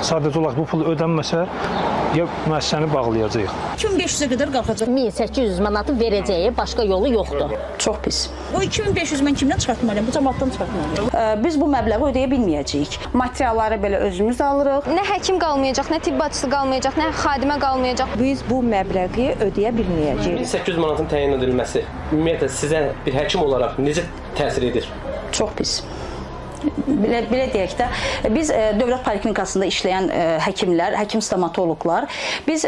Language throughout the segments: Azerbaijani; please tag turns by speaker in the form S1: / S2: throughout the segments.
S1: Sadəcə olaraq bu pul ödənməsə, ya müəssisəni bağlayacağıq.
S2: 2500-ə qədər qalxacaq.
S3: 1800 manatı verəcəyi, başqa yolu yoxdur.
S2: Çox pis. O 2500 mən kimdən çıxartmalıyam? Bu cəmaatdan çıxartmalıyam. Biz bu məbləği ödəyə bilməyəcəyik.
S4: Materialları belə özümüz alırıq.
S5: Nə həkim qalmayacaq, nə tibb bacısı qalmayacaq, nə xadimə qalmayacaq.
S4: Biz bu məbləği ödəyə bilməyəcəyik.
S6: 1800 manatın təyin edilməsi ümumiyyətlə sizə bir həkim olaraq necə təsir edir?
S2: Çox pis. Belə deyək də, biz dövlət poliklinikasında işləyən həkimlər, həkim stomatoloqlar, biz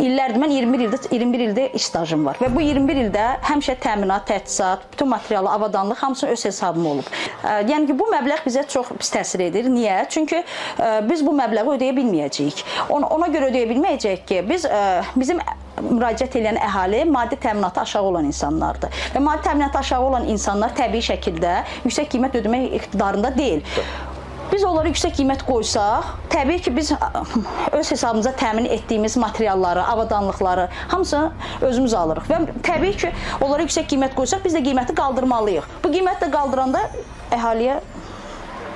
S2: illərdir, mən 21 ildə iş stajım var və bu 21 ildə həmişə təminat, təchizat, bütün materialı, avadanlıq hamısını öz hesabım olub. Yəni ki, bu məbləğ bizə çox pis təsir edir. Niyə? Çünki biz bu məbləği ödəyə bilməyəcəyik. Ona görə ödəyə bilməyəcəyik ki, bizim müraciət edən əhali maddi təminatı aşağı olan insanlardır. Və maddi təminatı aşağı olan insanlar təbii şəkildə yüksək qiymət ödəmək iqtidarında deyil. Biz onlara yüksək qiymət qoysaq, təbii ki, biz öz hesabımıza təmin etdiyimiz materialları, avadanlıqları hamısını özümüz alırıq. Və təbii ki, onlara yüksək qiymət qoysaq, biz də qiyməti qaldırmalıyıq. Bu qiyməti də qaldıranda əhaliyə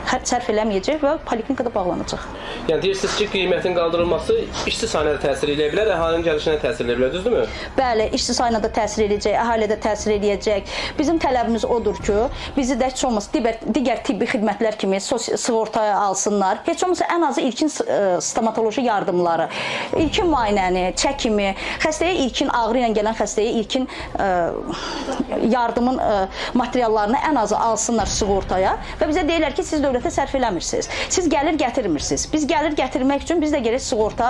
S2: sərf eləməyəcək və poliklinikada bağlanacaq.
S6: Yəni deyirsiniz ki, qiymətin qaldırılması işçi sayına da təsir eləyə bilər, əhalinin gəlişinə təsir eləyə bilər, düzdürmü?
S2: Bəli, işçi sayına da təsir eləyəcək, əhaliyə də təsir eləyəcək. Bizim tələbimiz odur ki, bizi də heç olmasa digər tibbi xidmətlər kimi sığortaya alsınlar. Heç olmasa ən azı ilkin stomatoloji yardımları, ilkin müayinəni, çəkimi, xəstəyə ilkin ağrı ilə gələn xəstəyə ilkin yardımın materiallarını ən azı alsınlar sığortaya və bizə deyirlər ki, siz dövlətə sərf eləmirsiniz. Siz gəlir gətirmirsiniz. Biz gəlir gətirmək üçün biz də gerək sığorta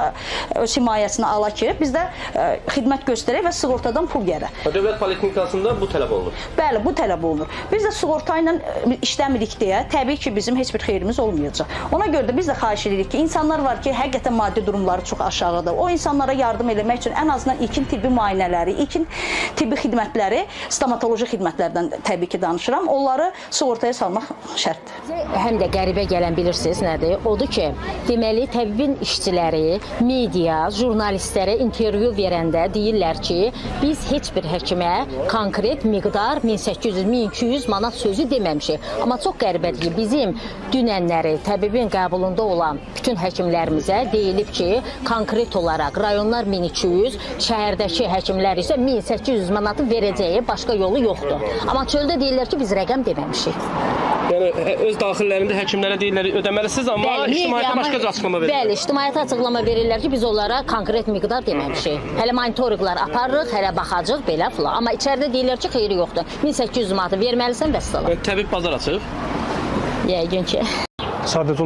S2: öz himayəsinə ala ki, biz də xidmət göstərək və sığortadan pul gərək.
S6: Dövlət poliklinikasında bu tələb olunur.
S2: Bəli, bu tələb olunur. Biz də sığorta ilə işləmirik deyə təbii ki, bizim heç bir xeyrimiz olmayacaq. Ona görə də biz də xahiş edirik ki, insanlar var ki, həqiqətən maddi durumları çox aşağıdır. O insanlara yardım eləmək üçün ən azından ilkin tibbi müayinələri, ilkin tibbi xidmətləri, stomatoloji xidmətlərdən təbii ki, danışıram, onları sığortaya salmaq şərtdir.
S3: Həm də qəribə gələn bilirsiniz nədir? Odur ki, deməli, təbibin işçiləri, media, jurnalistlərə intervyu verəndə deyirlər ki, biz heç bir həkimə konkret miqdar 1800, 1200 manat sözü deməmişik. Amma çox qəribədir ki, bizim dünənləri təbibin qəbulunda olan bütün həkimlərimizə deyilib ki, konkret olaraq rayonlar 1200, şəhərdəki həkimlər isə 1800 manatı verəcəyi, başqa yolu yoxdur. Amma çöldə deyirlər ki, biz rəqəm deməmişik.
S6: Yəni, öz daxillərində həkimlərə deyirlər, ödəməlisiniz, amma ictimaiyyətə başqa açıqlama verirlər.
S3: Bəli, ictimaiyyətə açıqlama verirlər ki, biz onlara konkret miqdar deməmişik. Hələ monitorinqlar aparırıq, hələ baxacaq, belə filan. Amma içəridə deyirlər ki, xeyri yoxdur. 1800 manatı verməlisən, vəssalam.
S6: Təbib bazar açıb?
S3: Yəqin ki.
S1: Sadəcə olaraq